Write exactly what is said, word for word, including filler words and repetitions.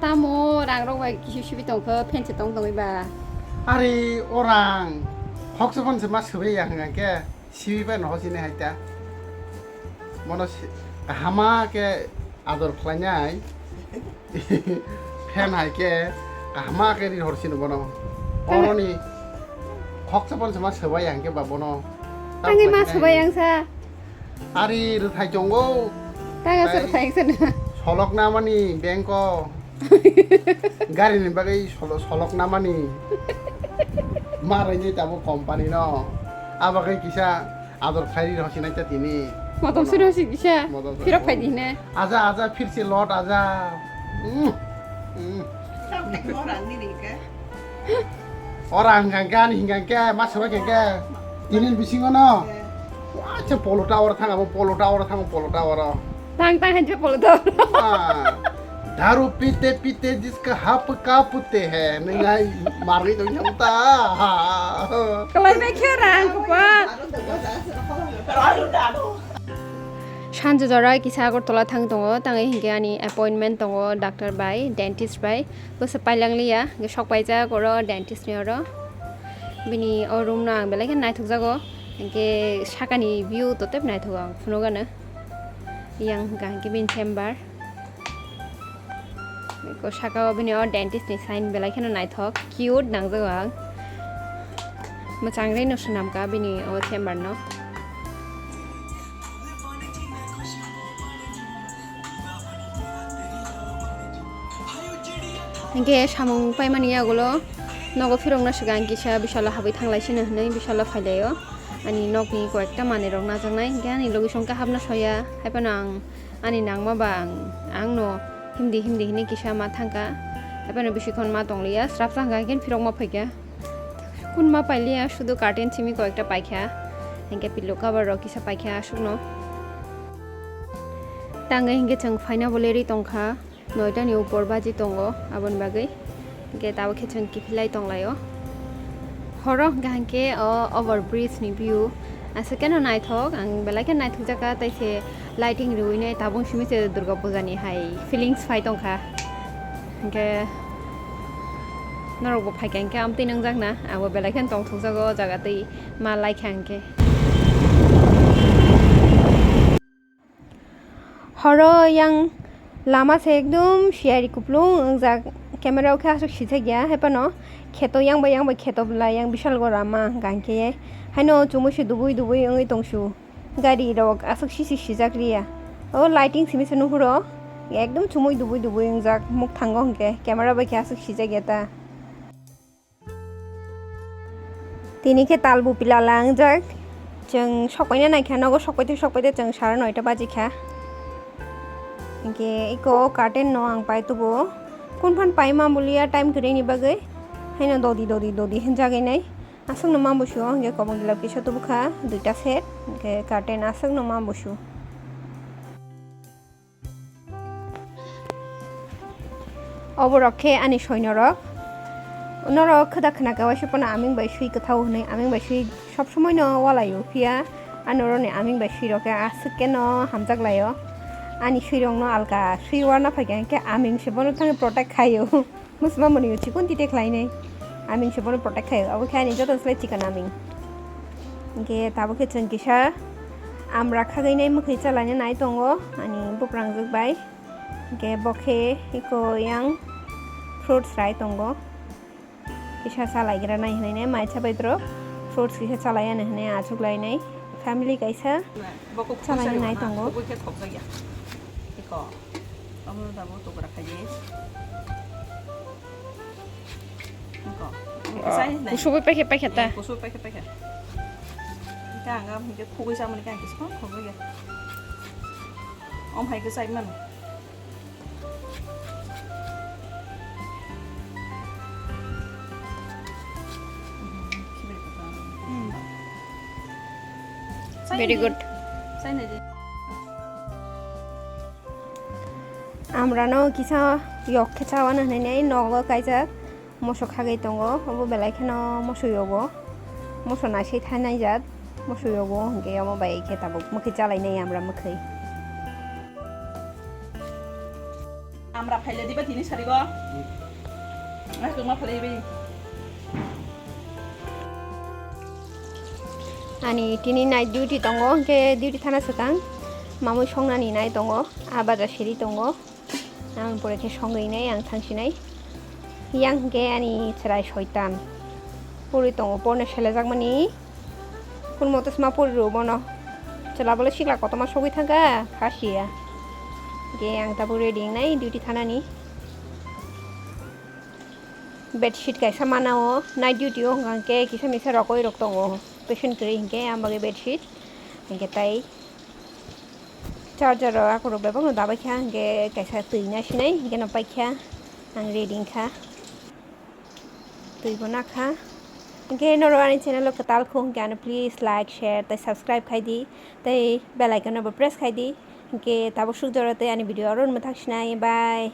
Tamo rang rok bai kisi sibi tongkho, phenche tong tongwi ba. Ari orang hoksa phone se ma swbai ya hwnga khe, sibi bai no hosini hai ta. Bono si-, kahama khe ador khlainai. Phen hai khe kahama khe ri horsini bono. Tang- Oroni hoksa phone se ma swbai ya hwnkhe ba bono. Tangwi ma swbai yang sa. Ari rwthai tongo. Tang asa rwthai ang sana. Solok namani bengko. Gari ni bagwi solo-, solok namani. Ma rwngwi tabo company no. Abagwi kisa ador khlairi rw sinai ta tini. Motom suri hosi kisa. Motom suri. Phirok phai di hine. Aja, aja, phirse lot, aja. Mm. Mm. Ora ang ni ringke. Ora hingkang khe, ani hingkang khe, ma swbai khe khe. Tini bisingo no. Wah, che polo tower thang, abo polo tower thang, polo tower. Tang, tang, hai che polo tower. Ah. Daru pite pite jiska hap kapute hai, nung hai marwi tong jam ta. Kalai bai khe rang kupa. Sanjo jora kisa Agartala thang tongo, tangwi hinkhe ani appointment tongo doctor bai, dentist bai. Bwsa pailanglia, hinkhe sok paijak oro dentist ni oro. Bini o room no ang belai khe naithok jago, hinkhe sakani view totep naithok ang phunukgano. Yang hwnkha hinkhe bini chamber. Eko saka o bini o dentist ni sign belai kheno naithok, cute nangjago ang. Mwchangwi no swnamkha bini o chamber no. Hinkhe samung paimani yagulo nogo phirokna swkang kisa bisalo habwi thanglai sino hinwi bisalo phailaio. Ani nokni koyekta manwirok najaknai, hinkhe ani logi songkhe hapna soya, haiphano ang ani nangma ba ang, ang no himdi himdi hinwi kisa ma thangkha, haiphano bisikhon ma tongliya, srapsa hwnkha hinkhe phirok ma phaikha. Kun ma pailiya, sudu curtain simi koyekta paikha, hinkhe pillow cover rok kisa paikha aswkno. Tangwi hinkhe chwng phaina bo lerwi tongkha. Noita ni upor baji tongo, aboni bagwi. Hinkhe tabuk khe chwng kiphilai tonglaio. Horo hwnkha hinkhe o over bridge ni view. Aswk keno naithok, ang belai khe naithokjakha, tei se lighting riwi nai tabuk simi se Durga Puja ni hai feelings phai tongkha. Hinkhe norok bo phaikha hinkhe amtwi nangjakna, abo belai kheno tongthokjago o jaga twi ma laikha hinkhe. Horo yang lama se ekdum siyari kuplung wngjak, camera o khe aswk sijak ya, haiphano kheto yang bai yang bai kheto bwlai yang bisal gora ma hwnkha hinkhe, haino chumui se dubui dubui wngwi tongsu, gari rok aswk sisi sijak liya, o lighting simi se nuhuro ekdum chumui dubui dubui wngjak mukthango hinkhe, camera bai khe aswk sijak ya ta. Tini khe tal bupila langjak. Chwng sokpaina naikha, nogo sokpaite sokpaite chwng sara noita baji kha. Hinkhe eko o curtain no ang pai tubuo. Kunphan pai ma bulia time kwrwini bagwi. Haino dodi dodi dodi hinjagwi nai. Aswkno ma busu o hinkhe kobong gilap kisa tubukha duita set. Hinkhe curtain aswkno ma busu. Oborok khe ani soinorok. Norok khwda khna kawaisa phano aming bai swi kwthao hwnwi, aming bai swi sob somoi no walaio, phiya ani oroni aming bai swi rok khe aswk khe no hamjak laio. Ani swi rok no alka swi warna phaikha hinkhe aming se bono thangwi protect khaio. Musma mwnwi o chikon tite khlainai. Aming se bono protect khaio. Abo khe ani joto slai chikon aming. Hinkhe tabuk khe chwng kisa amra khagwi nai mwkhwi chalaina nai tongo ani buprangjwk bai. Hinkhe bo khe eko yang fruits rai tongo. Kisa chalaigra nai hinwi nai maisa bai borok fruits kisa chalai ani hinwi achuk lai nai. Family kaisa chalaina nai tongo. Kusubui paikhe paikhe ta. Kusubui paikhe paikhe. Hinkhe ang hinkhe khugui chamani khe ang kisa khugui ya. Om hai khe chai mano. Very good. Amrano kisa yok khe chawana hinwi nogo kaijak. Moso khagwi tongo, obo belai kheno moso yogo. Moso naisai thainai jat, moso yogo, hinkhe omo bai khe tabuk mwkhwi chalainai amra mwkhwi. Amra phaile diba tini sarigo. Ang koma phalai bai. Ani tini night duty tongo, hwnkhe duty thana swkang. Mamui songnani nai tongo, a baja siri tongo. Ang pore khe songwi nai, ang thangsinai. Yang hwnkhe ani chwrai soitan. Pori tongo, porno selejakmani. Kun moto sma pori rw bono. Chwla bole sikla kotorma sogwi thangkha, kha siya. Hwnkhe ang tabuk ready wngnai duty thanani. Bedsheet kaisa mana o, night duty o hwnkha hwnkhe kisa misa rokoi rok tongo. Patient kwrwi hwnkhe ang bagwi bedsheet. Hwnkhe tai charger rok akorok bebakno dabai kha, hwnkhe kaisa twi nasinai, hwnkhe no paikha ang ready wngkha. Twi bo nakha. Hwnkhe norok ani channel o kwtal kho hwnkhe ano please like, share tei subscribe khai di. Tei bell icon no bo press khai di. Hwnkhe tabuk suk jora tei ani video oro mwthak sinai. Bye.